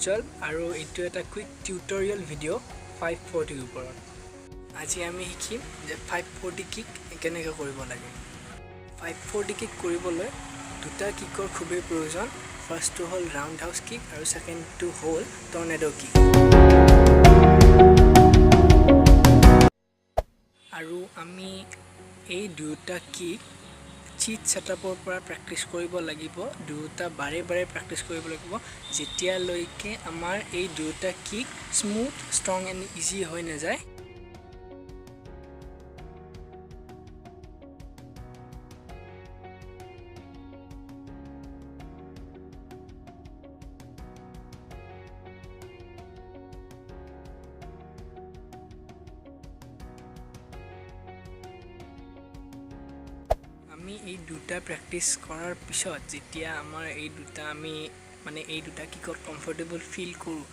উজ্জ্বল আৰু এইটো এটা কুইক টিউটৰিয়েল ভিডিঅ' 540 ওপৰত। আজি আমি শিকিম যে 540 কিক কেনেকৈ কৰিব লাগে। 540 কিক কৰিবলৈ দুটা কিকৰ খুবেই প্ৰয়োজন। ফাৰ্ষ্টটো হ'ল ৰাউণ্ড হাউচ কিক আৰু ছেকেণ্ডটো হ'ল টৰ্নেডো কিক। আৰু আমি এই দুয়োটা কিক চিট ছেটআপৰ পৰা প্ৰেক্টিছ কৰিব লাগিব। দুয়োটা বাৰে বাৰে প্ৰেক্টিছ কৰিব লাগিব, যেতিয়ালৈকে আমাৰ এই দুয়োটা kick smooth, strong and easy হৈ নাযায়। আমি এই দুটা প্ৰেক্টিছ কৰাৰ পিছত যেতিয়া আমাৰ এই দুটা আমি মানে এই দুটা কিকত কমফৰ্টেবল ফিল কৰোঁ,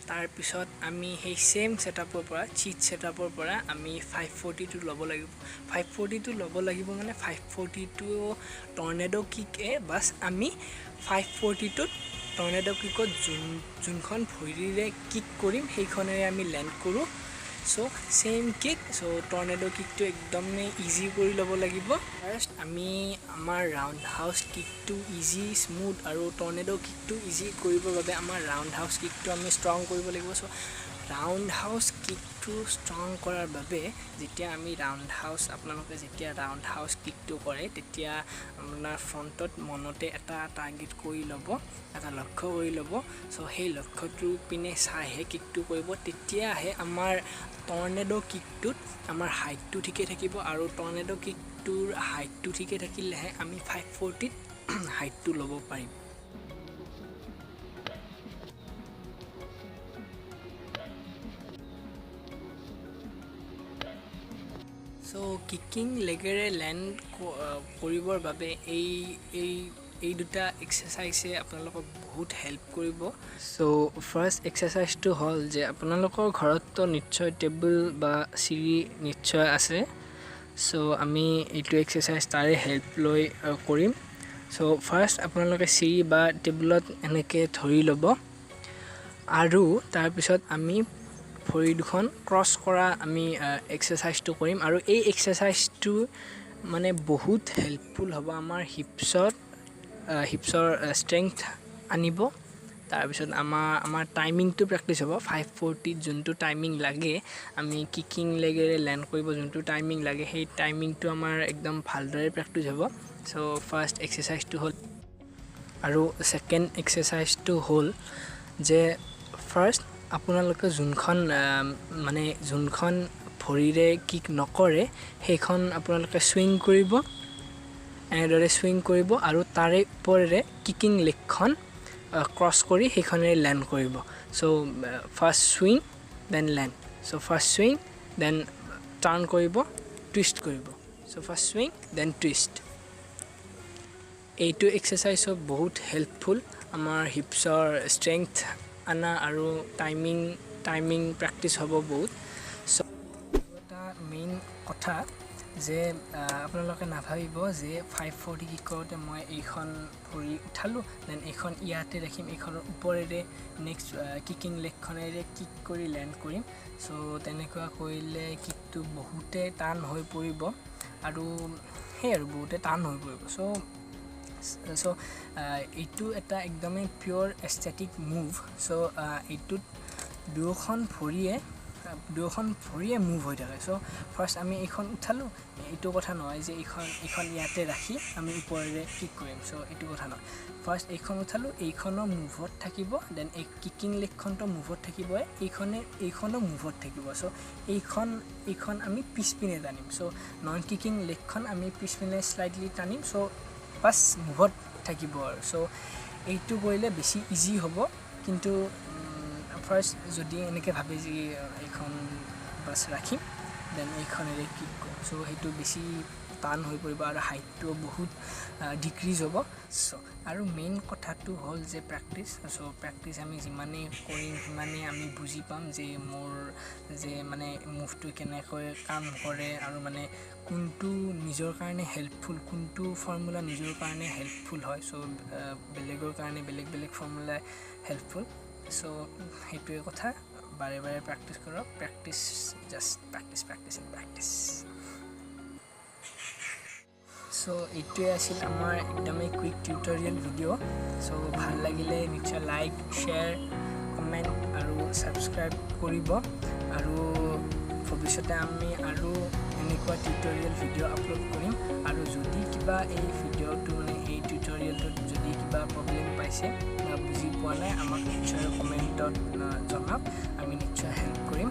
তাৰপিছত আমি সেই ছেইম ছেটআপৰ পৰা, চিট ছেটআপৰ পৰা আমি 542 ল'ব লাগিব। 542 ল'ব লাগিব মানে 542 টৰ্নেডো কিকে বাছ আমি 542ত টৰ্নেডো কিকত যোনখন ভৰিৰে কিক কৰিম সেইখনেৰে আমি লেণ্ড কৰোঁ। চ' ছেইম কিক, চ' টৰ্নেডো কিকটো একদমেই ইজি কৰি ল'ব লাগিব। ফাৰ্ষ্ট আমি আমাৰ ৰাউণ্ড হাউচ কিকটো ইজি, স্মুথ আৰু টৰ্নেডো কিকটো ইজি কৰিবৰ বাবে আমাৰ ৰাউণ্ড হাউচ কিকটো আমি ষ্ট্ৰং কৰিব লাগিব। চ' ৰাউণ্ড হাউচ কিকটো ষ্ট্ৰং কৰাৰ বাবে যেতিয়া আমি ৰাউণ্ড হাউচ, আপোনালোকে যেতিয়া ৰাউণ্ড হাউচ কিকটো কৰে তেতিয়া আপোনাৰ ফ্ৰণ্টত মনতে এটা টাৰ্গেট কৰি ল'ব, এটা লক্ষ্য কৰি ল'ব। চ' সেই লক্ষ্যটোৰ পিনে চাইহে কিকটো কৰিব, তেতিয়াহে আমাৰ টৰ্নেডো কিকটোত আমাৰ হাইটটো ঠিকে থাকিব। আৰু টৰ্নেডো কিকটোৰ হাইটটো ঠিকে থাকিলেহে আমি 540ত হাইটটো ল'ব পাৰিম। চ' কিকিং লেগেৰে লেণ্ড কৰিবৰ বাবে এই এই এই দুটা এক্সাৰচাইজে আপোনালোকক বহুত হেল্প কৰিব। চ' ফাৰ্ষ্ট এক্সাৰচাইজটো হ'ল যে আপোনালোকৰ ঘৰততো নিশ্চয় টেবুল বা চিৰি নিশ্চয় আছে। চ' আমি এইটো এক্সাৰচাইজ তাৰে হেল্প লৈ কৰিম। চ' ফাৰ্ষ্ট আপোনালোকে চিৰি বা টেবুলত এনেকৈ ধৰি ল'ব আৰু তাৰপিছত আমি ভৰি দুখন ক্ৰছ কৰা আমি এক্সাৰচাইজটো কৰিম। আৰু এই এক্সাৰচাইজটো মানে বহুত হেল্পফুল হ'ব আমাৰ হিপছৰ ষ্ট্ৰেংথ আনিব। তাৰপিছত আমাৰ টাইমিংটো প্ৰেক্টিছ হ'ব। 540ত যোনটো টাইমিং লাগে, আমি কিকিং লেগেৰে লেণ্ড কৰিব যোনটো টাইমিং লাগে, সেই টাইমিংটো আমাৰ একদম ভালদৰে প্ৰেক্টিছ হ'ব। চ' ফাৰ্ষ্ট এক্সাৰচাইজটো হ'ল। আৰু ছেকেণ্ড এক্সাৰচাইজটো হ'ল যে ফাৰ্ষ্ট আপোনালোকে যোনখন মানে যোনখন ভৰিৰে কিক নকৰে সেইখন আপোনালোকে চুইং কৰিব, এনেদৰে চুইং কৰিব আৰু তাৰে ওপৰেৰে কিকিং লেগখন ক্ৰছ কৰি সেইখনেৰে লেণ্ড কৰিব। So first swing then land, so first swing then turn কৰিব, টুইষ্ট কৰিব। So first swing then twist. এইটো এক্সাৰচাইজো বহুত হেল্পফুল আমাৰ হিপছৰ ষ্ট্ৰেংথ আনা আৰু টাইমিং প্ৰেক্টিছ হ'ব বহুত। চ' এটা মেইন কথা যে আপোনালোকে নাভাবিব যে 540 কিক কৰোঁতে মই এইখন ভৰি উঠালোঁ, then এইখন ইয়াতে ৰাখিম, এইখনৰ ওপৰেৰে নেক্সট কিকিং লেগখনেৰে কিক কৰি লেণ্ড কৰিম। চ' তেনেকুৱা কৰিলে কিকটো বহুতে টান হৈ পৰিব আৰু সেই আৰু বহুতে টান হৈ পৰিব। চ' এইটো এটা একদমেই পিয়'ৰ এষ্টেটিক মুভ। চ' এইটোত দুয়োখন ভৰিয়ে মুভ হৈ থাকে। চ' ফাৰ্ষ্ট আমি এইখন উঠালোঁ, এইটো কথা নহয় যে এইখন ইয়াতে ৰাখি আমি ওপৰেৰে কিক কৰিম। চ' এইটো কথা নহয়, ফাৰ্ষ্ট এইখন উঠালোঁ, এইখনো মুভত থাকিব, then এই কিকিং লেগখনটো মুভত থাকিবই, এইখনো মুভত থাকিব। চ' এইখন আমি পিছপিনে টানিম। চ' নন কিকিং লেগখন আমি পিছপিনে শ্লাইটলি টানিম। চ' বাছ মুভত থাকিব আৰু। চ' এইটো কৰিলে বেছি ইজি হ'ব। কিন্তু ফাৰ্ষ্ট যদি এনেকৈ ভাবে যে এইখন বাছ ৰাখিম, then এইখনেৰে কিক কৰিম, চ' সেইটো বেছি টান হৈ পৰিব আৰু হাইটটোও বহুত ডিক্ৰিজ হ'ব। চ' আৰু মেইন কথাটো হ'ল যে প্ৰেক্টিছ। চ' প্ৰেক্টিছ আমি যিমানেই কৰিম সিমানেই আমি বুজি পাম যে মোৰ যে মানে মুভটো কেনেকৈ কাম কৰে আৰু মানে কোনটো নিজৰ কাৰণে হেল্পফুল, কোনটো ফৰ্মুলা নিজৰ কাৰণে হেল্পফুল হয়। চ' বেলেগৰ কাৰণে বেলেগ বেলেগ ফৰ্মুলা হেল্পফুল। চ' সেইটোৱে কথা, বাৰে বাৰে প্ৰেক্টিছ কৰক, practice, just practice, practice and practice. So এইটোৱে আছিল আমাৰ একদমেই কুইক টিউটৰিয়েল ভিডিঅ'। চ' ভাল লাগিলে নিশ্চয় লাইক, শ্বেয়াৰ, কমেণ্ট আৰু ছাবস্ক্ৰাইব কৰিব। আৰু ভৱিষ্যতে আমি আৰু এনেকুৱা টিউটৰিয়েল ভিডিঅ' আপলোড কৰিম। আৰু যদি কিবা এই ভিডিঅ'টো মানে এই টিউটৰিয়েলটোত যদি কিবা প্ৰব্লেম পাইছে বা বুজি পোৱা নাই, আমাক নিশ্চয় কমেণ্টত জনাওক, আমি নিশ্চয় হেল্প কৰিম।